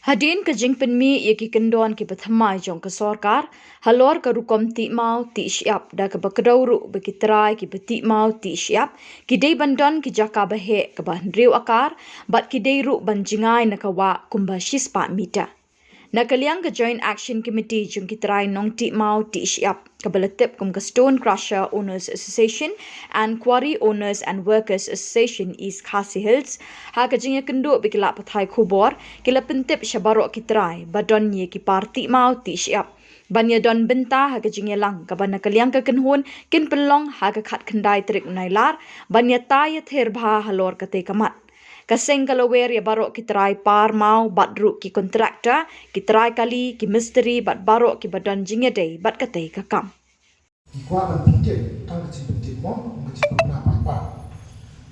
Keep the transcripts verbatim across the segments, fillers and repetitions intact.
Hadien ka jingpynmih ïa ki kyndon kiba thymmai jong ka sorkar halor ka rukom tih maw tih shyiap, da kaba kdew ruh ba ki trai kiba tih maw tih shyiap ki dei ban don ki jaka ba heh kaba hynriew akar bad ki dei ruh ban jngai na ka wah kumba shispah mita. Na ka liang ka Joint Action Committee jong ki trai nongtih maw tih shyiap, kaba la tip kum ka Stone Crusher Owners Association and Quarry Owners and Workers Association East Khasi Hills, ha ka jingïakynduh bad ki lad pathai khubor, ki la pyntip sha baroh ki trai ba don ïa ki par tih maw tih shyiap ban ïadon bynta ha ka jingïalang kaba na ka liang ka kynhun kin pynlong ha ka khatkhyndai tarik u Nailar ban ïatai ïather bha halor katei ka mat. Ka seng ka la wer ïa baroh ki trai par maw bad ruh ki kontraktor, ki trai kali, ki mistri bad baroh kiba don jingïadei bad katei ka kam. Ngi kwah ban pyntip tang ka jingpyntip mo, ka jingpynpaw paidbah.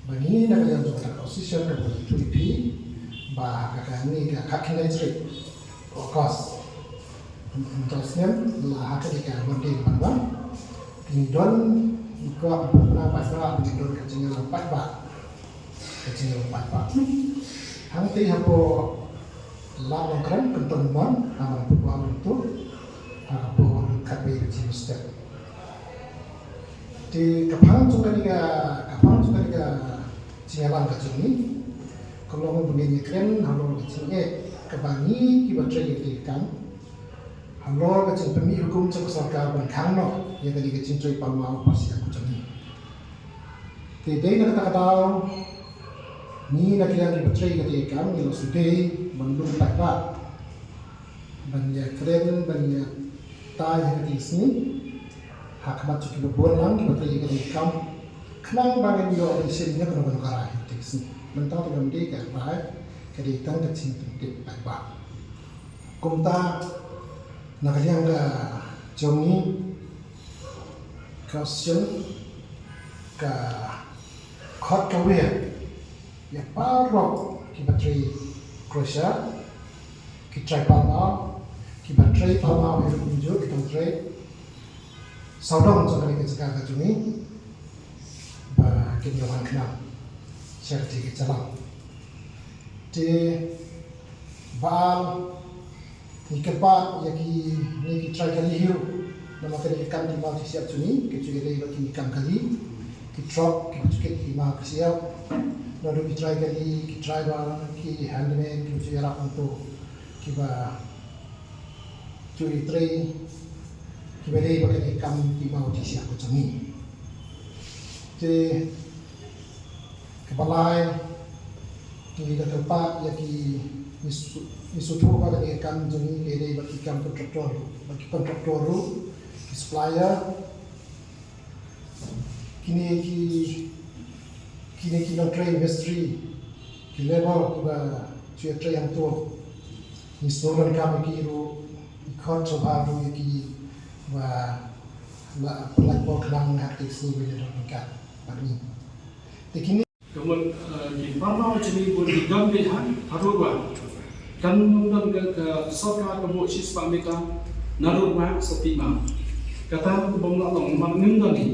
Ba ngi na ka liang jong ka association ka bun tu ipi ba ka kane ka khatkhyndai tarik August, mynta snem, la ha kane ka Monday ban wan. Ngi don, ngi kwah ban pyntip paidbah, ngi don ka jingïalang paidbah. Ka jingïalang paidbah. Hangtei hapoh Lad Nongkrem, Kynton Mon, ha Nongpoh Wah Lumtu, ha ka por khatwei baje mynstep. Te ka phang jong kane ka, ka phang jong kane ka jingïalang ka jong ngi ka long ba ngin ïakren halor ka jingeh kaba ngi kiba trei ïa kane ka kam halor ka jingpynmih hukum jong ka sorkar ban khang noh ïa kane ka jingtrei pal maw pal shyiap ka jong ngi. Te dei na kata ka daw ngi na ka liang kiba trei ïa kane ka kam ngi la sngewdei ban lum paidbah ban ïakren ban ïatai ha kane ka sngi ha khmat jong kiba bun lang kiba trei ïa kane ka kam, khnang ba ngin ïoh ban shim ïa kano kano ka rai ha kane ka sngi. Mynta te kam dei ka rai, ka dei tang ka jingpyntip paidbah. Kumta na ka liang ka jong ngi ka sien ka khot ka wer ïa baroh kiba trei crusher, ki trai pal maw, kiba trei pal maw hi ruh kumjuh ki tong trei sawdong jong kane ka jaka ka jong ngi ba kin ïa wan khnang sha kane ka jaka. Te ba ar ngi kyrpad ïa kine ki trai kali hi ruh namar kane ka kam tih maw tih shyiap jong ngi ka ju ïadei bad kine ki kam kali, ki trok kiba ju kit tih maw tih shyiap, naduh ki trai kali, ki driver, ki handyman kiba ju ïarap hangto, kiba ju ïatrei, kiba dei bad kane ka kam tih maw tih shyiap ka jong ngi. Te kaba lai, ngi da kyrpad ïa ki, ngi shu, ngi shu thuh ba kane ka kam jong ngi ka dei bad ki kam contractor ruh, bad ki contractor ruh, ki supplier, kine ki, kine ki nongtrei mistri, ki labour kiba ju ïatrei hangto, ngi sngewdonkam ïa ki ruh, ngi khot sngewbha ruh ïa ki ba la pynlait por khnang ha kine ki sngi ba ïadon ryngkat bad ngi. Te kine Ka mut, eh, ki pal maw jong ngi bun ki don beit ha, ha Road Wah. Kan ym don ka, ka sorkar ka buh shispah mita na Road Wah sha tih maw. Kata ka bym lah long namar ngim don hi.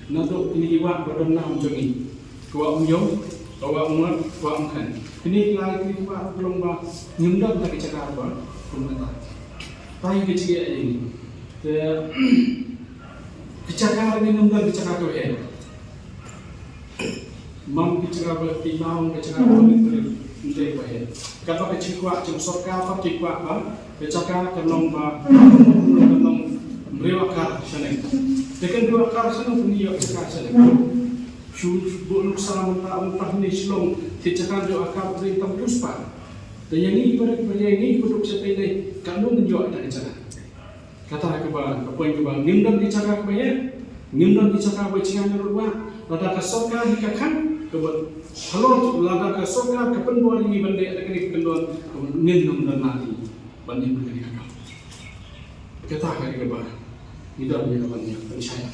Naduh kine ki wah ba don nam jong ngi. Ka wah Umïong, ka wah Umngot, ka wah Umkhein. Kine ki lai kine ki wah ka long ba ngim don kata ka jaka ba kum kata. Tang ka jingeh ïa ngi. Te ka jaka ngin ym don ka jaka kaba heh. Mam ki jaka ba ki maw, ki jaka ba ki, ki, ki, ki, ki, ki. Katba ki jingkwah jong sorkar pat ki kwah ba ki jaka kan long ba kan long hynriew akar shaneng. Te kan hynriew akar shaneng pynïoh jaka shaneng. Shu buh nuksa mynta, mynta hangne Shillong ki jaka hynriew akar pynïoh tang phew spah. Te ïa ngi ba, ïa ngi ba duk shatei ne katno ngin ïoh ïa ka jaka. Kata kaba, ka point kaba ngim don ki jaka kaba heh, ngim don ki jaka ba jngai na Road Wah, lada ka sorkar hi ka khang, kaba halor, lada ka sorkar ka pynbor ïa ngi ban leh da kane ka kyndon, kaba ngin ym don lad ban ïa kane ka kam. Kata ka dei kaba ngi don ïa ka ban ïa ban shai.